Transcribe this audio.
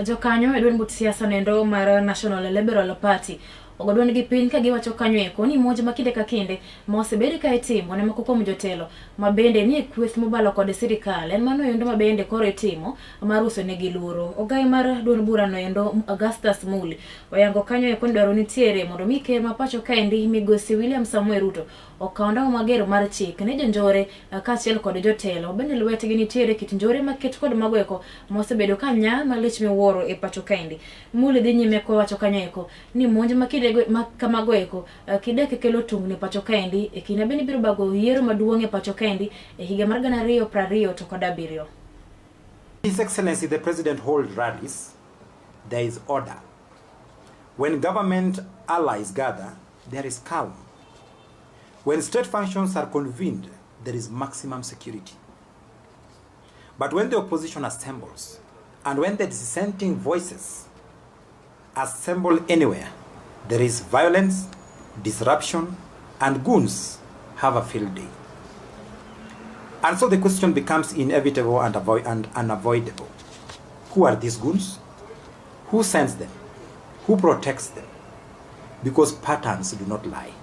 Jokanyo e duond buch siasa noendo mar National Liberal Party ogo duondgi piny ka giwacho kanyo eko ni monj ma kinde ka kinde ma osebed ka itimo ne moko kuom jotelo ma bende nie kweth mobalo kod sirikal en mano endo ma bende koro itimo mar uso negi luoro. Ogai mar duond bura noendo Augustus Muli oyango kanyo eko ni dwaro nitiere mondo mi ker ma pacho kaendi migosi William Samoei Ruto okaw ndawa mager mar chik ne jonjore kaachiel kod jotelo bende lwetgi nitiere kit njore maket kod mago eko mosebedo ka nya malich miwuoro e pacho kaendi. Muli dhi nyime kowacho kanyo eko ni monj ma kidego ma kamago eko kidek kelo tungni pacho kaendi e kinde bende ibiro bago yiero maduong' e pacho kaendi e higa mar 2027. His Excellency the President hold rallies, there is order. When government allies gather, there is calm. When state functions are convened, there is maximum security. But when the opposition assembles, and when the dissenting voices assemble anywhere, there is violence, disruption, and goons have a field day. And so the question becomes inevitable and, and unavoidable. Who are these goons? Who sends them? Who protects them? Because patterns do not lie.